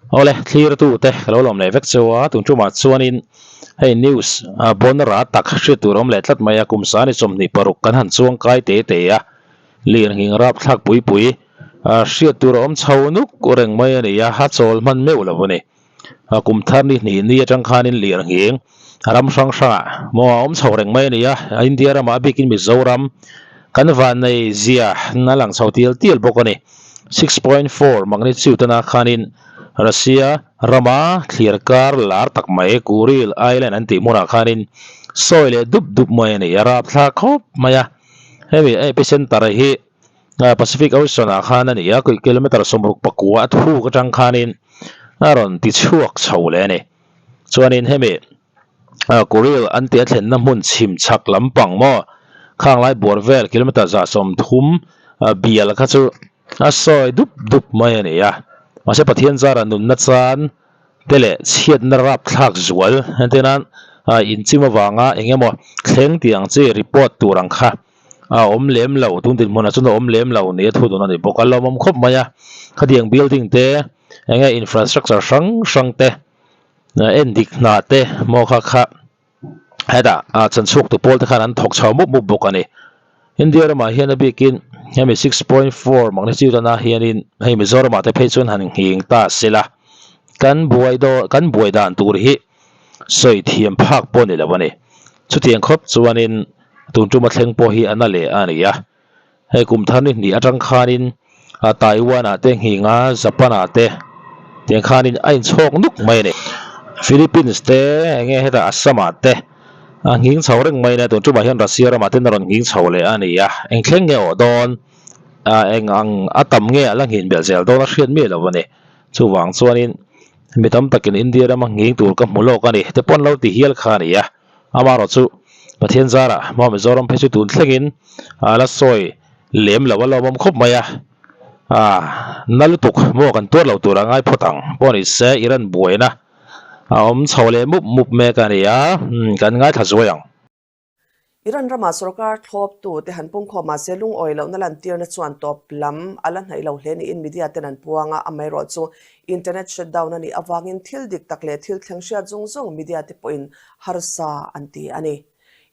Awle thlir tu te ka lo lawm leh vek cheu a tun tumah chuanin hei news ah bawn rah tak hriat tur a awm leh tlat mai a kum sani 26 kan han chuang kai te te a lir nghing rap thlak pui pui ah hriat tur a awm chho nuk reng mai a ni a a chawl hman meuh lo a ni ah kum thar ni hnih ni atang khanin lir nghing ram hrang hrangah maw a awm chho reng mai a ni a India ramah a bikin Mizoram kan vannei zia a lang chho tial tial bawk a ni. 6.4 magnitude ana khanin Russia rama thlir kar lar tak mai Kuril Island an tih hmunah khanin sawi leh dup dup mai a ni a rapthlak khawp mai a hemi epicenter hi Pacific Ocean ah khan a ni a kilometer 69 a thuk atang khanin a rawn ti chhuak chho leh a ni chuanin hemi Kuril an tih a thlenna hmun chhim chhak lampang maw khang lai buar vel kilometer 130 bial kha chu a sawi dup dup mai a ni a mahse Pathian zara nunna chan te leh chhiatna rapthlak zual entir nan inchim avanga eng emaw thleng tih ang chi report tur ang kha a awm lem lo tun dinhmunah chuan a awm lem lo ni a thu dun a ni bawk a lawmawm khawp mai a khatiang building te eng nge infrastructure hrang hrang te. En dik hna te maw kha kha hetah ah chanchhuak tu pawl te khan an thawk chho mup mup bawk a ni. India ramah hian a bikin hemi 6.4 magnitude ana hianin hei Mizoramah te phei chuan han nghing ta sela kan buai daw kan buai dan tur hi sawi thiam phak pawh ni lo a ni. Chutiang khawp chuanin tun tuma thleng pawh hi a na leh a ni a. Hei kum thar ni hnih atang khanin Taiwan ah te nghing a Japan ah te tiang khanin a inchhawk nuk mai a ni. Philippines te eng nge hetah Assam ah te a nghing chho reng mai a nia tun tumah hian Russia ramah ten a rawn nghing chho leh a ni a eng thleng nge awh dawn ah eng ang a tam nge a la nghin belh zel dawn a hriat miah lo a ni. Chuvang chuanin mi tam takin India rama nghing tur ka hmu lawk a ni te pawn lo ti hial kha a ni a. Amaherawh chu Pathian zarah hma Mizoram phei chu tun thlengin a la sawi lem lo a lawmawm khawp mai a, ah na lutuk maw kan tuar lo tur a ngai phawt ang pawh ni se Iran buaina a awm chho leh mup mup mek a ni a, kan ngaithla zuai ang. Iran rama sorkar thlawptu te han pungkhawm mahse lungawi lohna lantirna chuan tawp lam a la hnaih lo hle niin media ten an puang a, amaherawhchu Internet shutdown a nih avangin thil dik tak leh thil thleng hriat zung zung media te pawhin harsa an ti a ni.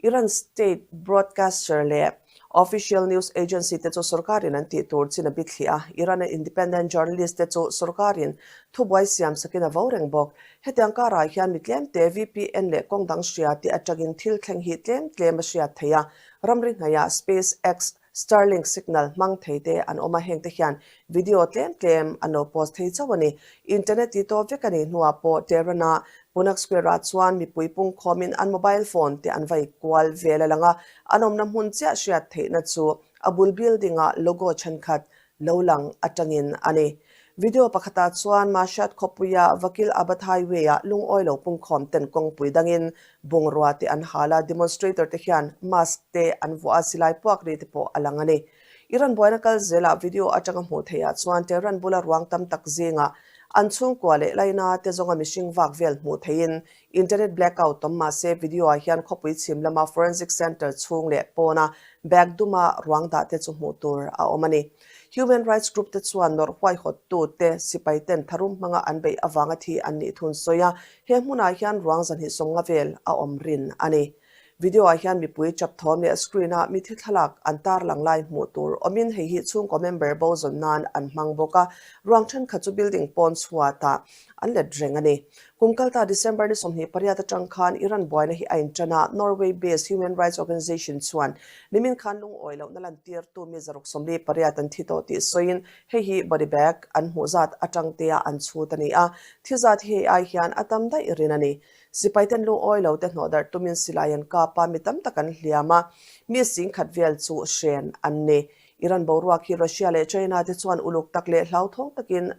Iran state broadcaster leh official news agency te chu sorkarin an tih tur chin a bithliah a, Iran-a independent journalist te chu sorkarin thubuai siam sakin a vo reng bawk. Hetiang karah hian mi tlemte VPN leh kawng dang hria te atangin thil thleng hi tlem tlem a hriat theih a, ramri hnaihah SpaceX Starlink signal hmang thei te an awm a, heng te hian video tlem tlem an lo post thei chauh a ni. Internet ti tawp vek a nih hnuah pawh Tehran-a Punak Square-ah chuan mipui pungkhawmin an mobile phone te an vai kual vel a lang a, an awmna hmun chiah hriat theihna chu a bul building-a logo thenkhat lo lang atangin a ni. Video pakhatah chuan Mashhad khawpuia Vakil Abad Highway-ah lungawi lo pungkhawm ten kawngpui dangin bungrua te an hal a, demonstrator te hian mask te an vuah a, silai puak ri te pawh a lang a ni. Iran buaina kal zelah video atanga hmuh theihah chuan Tehran bula ruang tam tak zingah an chhungkua leh laina te zawnga mihring vak vel hmuh theihin internet blackout awm mah se video ah hian khawpui chhim lama forensic center chhung leh pawna bag duma ruang dah te chu hmuh tur a awm a ni. Human rights group te chuan nawrh huaihawttu te sipai ten tharum hmanga an beih avanga thi an nih thun sawi a, he hmunah hian ruang 250 vel a awm rin a ni. Video ah hian mipui chap thawm leh screen a mithi thlalak an tarlang lai hmuh tur awmin hei hi chhungkaw member bo zawn nan an hmang bawk a, ruang thenkhat chu building pawn chhuatah an let reng a ni. Kum kalta December ni 28 atang khan Iran buaina hi a intan a, Norway-based human rights organization chuan nimin khan lungawi lohna lantirtu mi 148 an thi tawh tih sawiin hei hi body bag an hmuh zat atang tea an chhut a ni a, thi zat hi hei ai hian a tam daih rin a ni. Sipaiten lungawi lo te hnawhdarh tumin silai an kap a, mi tam tak an hliam a, mi 10,000 vel chu hren an ni. Iran boruak hi Russia leh China te chuan uluk tak leh hlauthawng takin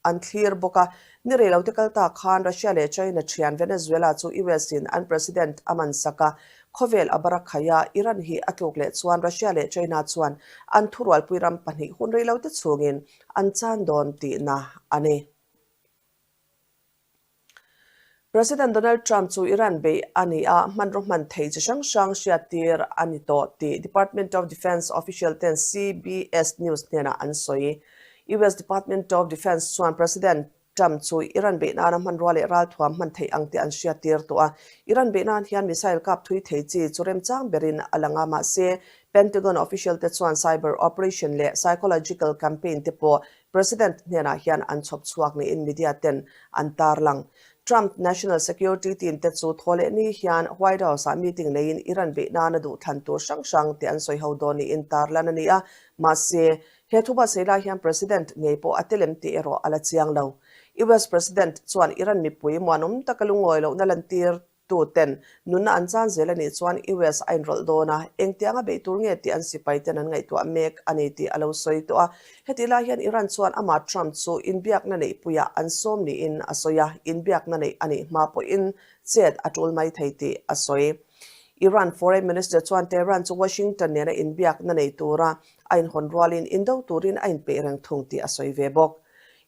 an thlir bawk a. Ni rei lo te kal ta khan Russia leh China thian Venezuela chu US in an president a man sak a, khawvel a bar a khai a, Iran hi a tluk leh chuan Russia leh China chuan an thurualpui ram pahnih hun rei lo te chhungin an chan dawn tihna a ni. President Donald Trump chu Iran beih a ni a, hmanraw hman thei chi hrang hrang hriattir a ni tawh tih Department of Defence official ten CBS News hnenah an sawi. US Department of Defence chuan President. Trump chu Iran beih nana hmanrua leh ralthuam hman theih ang tih an hriattir tawh a. Iran beih nan hian missile kap thui thei chi chu remchang berin a lang a, mahse Pentagon official te chuan cyber operation leh psychological campaign te pawh President hnenah hian an chhawp chhuak niin media ten an tarlang. Trump National Security team te chu thaw leh ni hian White House ah meeting neiin Iran beih nana duhthlan tur hrang hrang te an sawi ho dawn niin tarlan a ni a, mahse He thu hmasei lai hian President ngei pawh a tel em tih erawh a la chiang lo. US President chuan Iran mipui muanawm taka lungawi lohna lantir tu ten nunna an chan zel a nih chuan US a inrawlh dawn a, engtianga beih tur nge tih an sipai ten an ngaihtuah mek a ni tih a lo sawi tawh a. Hetih lai hian Iran chuan amah Trump chu inbiakna neihpuiah an sawm niin a sawi a, inbiakna neih a nih hma pawhin chet a tul mai thei tih a sawi. Iran Foreign Minister chuan Tehran chu Washington nena inbiakna nei tura a inhawn rualin indo turin a inpeih reng thung tih a sawi ve bawk.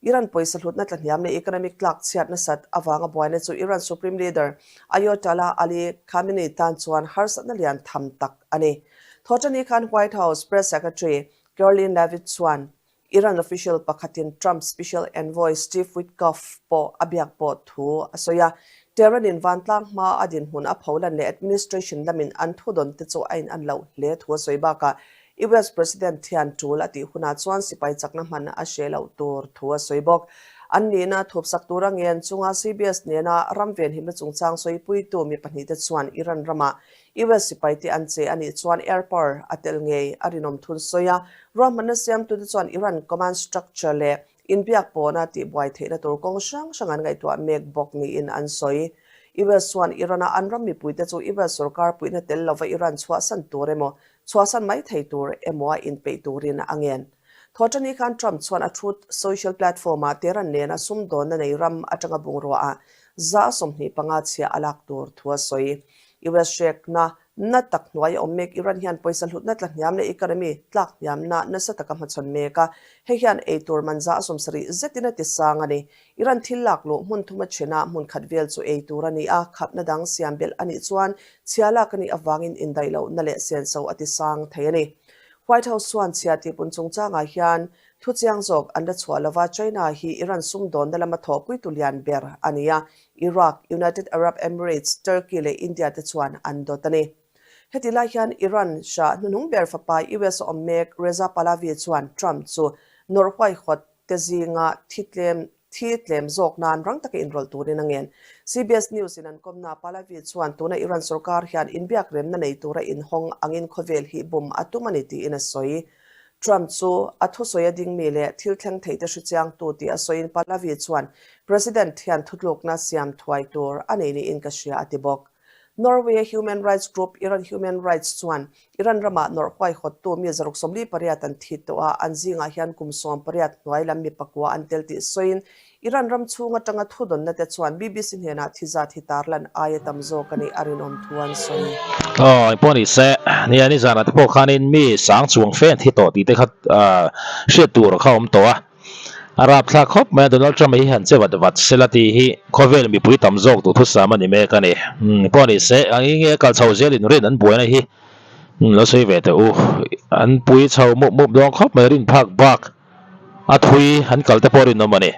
Iran pawisa hlutna tlahniam leh economic tlak chhiat nasat avanga buaina chu Iran Supreme Leader Ayatollah Ali Khamenei tan chuan harsatna lian tham tak a ni. Thawhṭani khan White House Press Secretary Karoline Leavitt chuan Iran official pakhatin Trump special envoy Steve Witkoff pawh a biak pawh thu a sawi a. Tehran-in vantlang hma a dinhmun a pholan leh administration lamin an thudawn te chu a inan loh hle thu a sawi bakah US President hian tul a tih hunah chuan sipai chakna hman a hre loh tur thu a sawi bawk. An nihna thupsak tura ngen chunga CBS nena ram venhimna chungchang sawipuitu mi pahnihte chuan Iran ramah US sipaite an che a nih chuan air power a tel ngei a rinawm thun sawi a. Ruahmanna siamtute chuan Iran command structure leh inbiak pawhna tihbuai theihna tur kawng hrang hrang an ngaihtuah mek bawk niin an sawi. US chuan Iran-a an ram mipuite chu US sorkar puihna tel lova Iran chhuahsan tur emaw, chhuahsan mai thei tur emaw a inpeih turin a ngen. Thawhṭani khan Trump chuan a Truth Social platform-ah Tehran nena sumdawnna nei ram atanga bungruaah 25% chhia a lak tur thu a sawi. US hrekna na tak hnuai a awm mek. Iran hian pawisa hlutna tla hniam leh economy tlak hniamna nasa taka hmachhawn mek a, hei hian eitur man 70% zetin a ti sang a ni. Iran thil lak luh hmun thuma chhena hmun khat vel chu eitur a ni a, khapna dang siam belh a nih chuan chhia lak a nih avangin indaih lohna leh senso a ti sang thei a ni. White House chuan chhia tihpun chungchangah hian Thu chiang zawk an la chhuah lova China hi Iran sumdawnna lama thawhpuitu lian ber a ni a, Iraq, United Arab Emirates, Turkey leh India te chuan an dawt a ni. Heti lai hian Iran hra hnuhnung ber fapa US a awm mek Reza Pahlavi chuan Trump chu nawrh huaihawt te zinga thi tlem thi tlem zawk nan rang taka inrawlh turin a ngen. CBS News in an kawmna Pahlavi chuan tuna Iran sorkar hian inbiak remna nei tura inhawng angin khawvel hi bum a tum a ni tiin a sawi. Trump chu a thusawi a dingmi leh thil thleng theite hrechiangtu tih a sawiin Pahlavi chuan President hian thutlukna siam thuai tur a nei niin ka hria a ti bawk. Norway human rights group Iran Human Rights chuan Iran ramah nawrh huaihawttu mi 148 an thi tawh a, an zingah hian kum 18 hnuai lam mi pakua an tel tih sawiin Iran ram chhung atanga thudawnna te chuan BBC hnenah thi zat hi tarlan aia tam zawk a nih a rinawm thu an sawi. Aw, engpawh ni se, nia nizanah te pawh khanin mi sang chuang fe an thi tawh tih te kha hriat tur kha awm tawh a, a rapthlak khawp mai a, Donald Trump-a hi han che vat vat sela tih hi khawvel mipui tam zawk duhthusam a ni mek a ni. Engpawh ni se, ang i nge kal chho zelin rin an buaina hi lo sawi ve teh u, an pui chho mup mup dawn khawp mai rin phak bak. A thui an kal te pawh rinawm a ni.